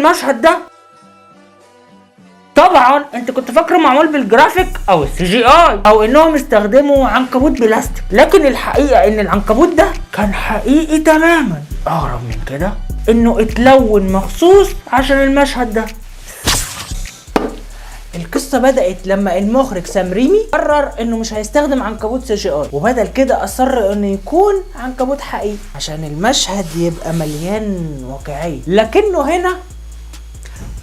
المشهد ده؟ طبعا انت كنت فاكره معمول بالجرافيك او ال CGI او انهم استخدموا عنكبوت بلاستيك، لكن الحقيقة ان العنكبوت ده كان حقيقي تماما. اغرب من كده انه اتلون مخصوص عشان المشهد ده. القصة بدأت لما المخرج سام ريمي قرر انه مش هيستخدم عنكبوت CGI، وبدل كده اصر انه يكون عنكبوت حقيقي عشان المشهد يبقى مليان واقعية. لكنه هنا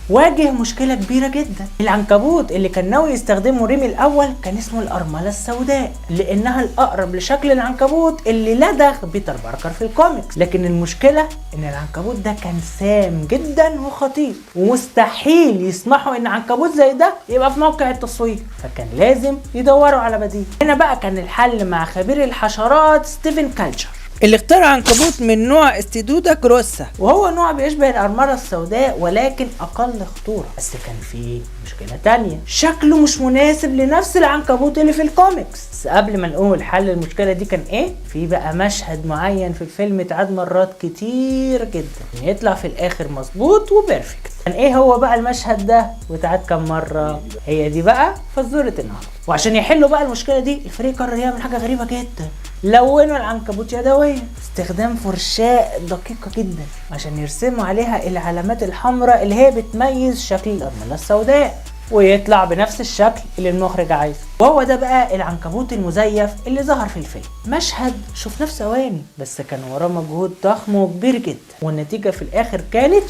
واجه مشكلة كبيرة جدا. العنكبوت اللي كان ناوي يستخدمه ريمي الأول كان اسمه الأرملة السوداء، لأنها الأقرب لشكل العنكبوت اللي لدغ بيتر باركر في الكوميكس. لكن المشكلة إن العنكبوت ده كان سام جدا وخطير، ومستحيل يسمحوا إن عنكبوت زي ده يبقى في موقع التصوير، فكان لازم يدوروا على بديل. هنا بقى كان الحل مع خبير الحشرات ستيفن كالتشر، اللي اخترع عنكبوت من نوع Steatoda grossa، وهو نوع بيشبه الأرملة السوداء ولكن أقل خطورة. بس كان فيه مشكلة تانية، شكله مش مناسب لنفس العنكبوت اللي في الكوميكس. بس قبل ما نقول حل المشكلة دي كان ايه، في بقى مشهد معين في الفيلم اتعاد مرات كتير جدا يطلع في الاخر مظبوط و perfect. كان ايه هو بقى المشهد ده واتعاد كم مرة؟ هي دي بقى فزورة النهارده. وعشان يحلوا بقى المشكلة دي، الفريق قرر يعمل حاجة غريبة جدا: لونوا العنكبوت يدويا باستخدام فرشاة دقيقة جدا عشان يرسموا عليها العلامات الحمراء اللي هي بتميز شكل الأرملة السوداء، ويطلع بنفس الشكل اللي المخرج عايزه. وهو ده بقى العنكبوت المزيف اللي ظهر في الفيلم. مشهد شفناه في ثواني، بس كان وراه مجهود ضخم وكبير جدا، والنتيجة في الآخر كانت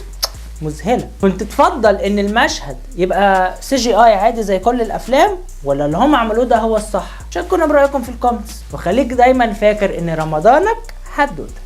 مذهلة. كنت تفضل ان المشهد يبقى CGI عادي زي كل الافلام، ولا اللي هم عملوه ده هو الصح؟ شاركونا برايكم في ال comments، وخليك دايما فاكر ان رمضانك حدوته.